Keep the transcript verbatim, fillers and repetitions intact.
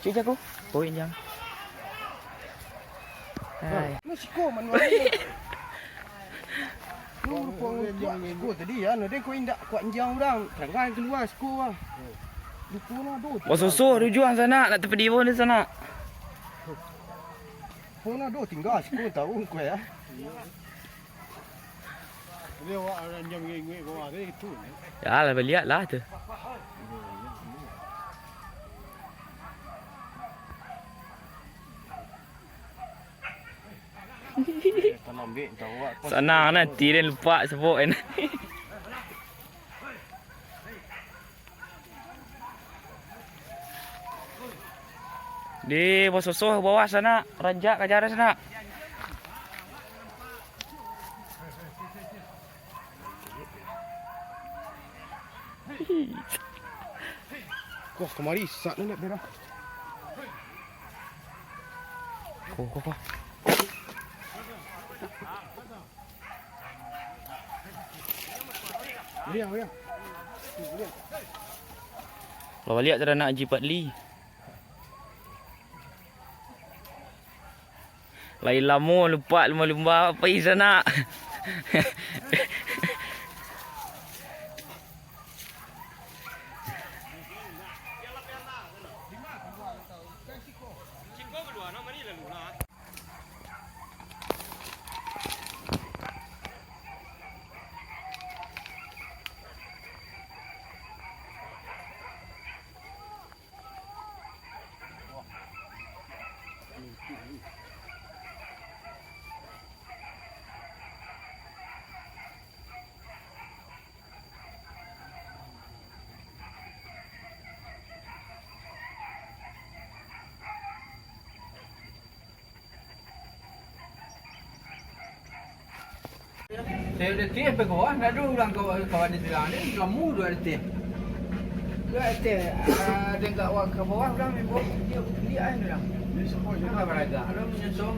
Ijang ko. Oh, injang. Hai. Nah, siko manual ni. Lu rupa nguntiak siko tadi, ya, nah, den ko indak kuat injang urang. Tangah kalua siko, ah. Rupa nah, doh. Basoso di ujuang sanak, nak tapadi pun di sanak. Rupa nah, doh, tingga siko, tahu ko, ya. Jadi awak anjang inguik-inguik bawah tadi, itu. Ya, lah, baliak lah tu. Sanang nah, ati den lupa sabok kan. Di basoso bawah sanak, ranjak ka jaran sanak. Kos kamari, sak ni nak berah. Ko, ko, ko. Iya, iya. Lah baliak tu dah nak Haji Padli. Lai lamo lupa lumba-lumba pai sanak. Saya udah tiap ke bawah, ndak ada urang kawan, kawan di silang ni, kamu dua ada tiap. Dua ada tiap, ah, dengar awak ke bawah, urang main bawah, dia, dia aja urang. Dia semua juga beragak. Kalau menyosong,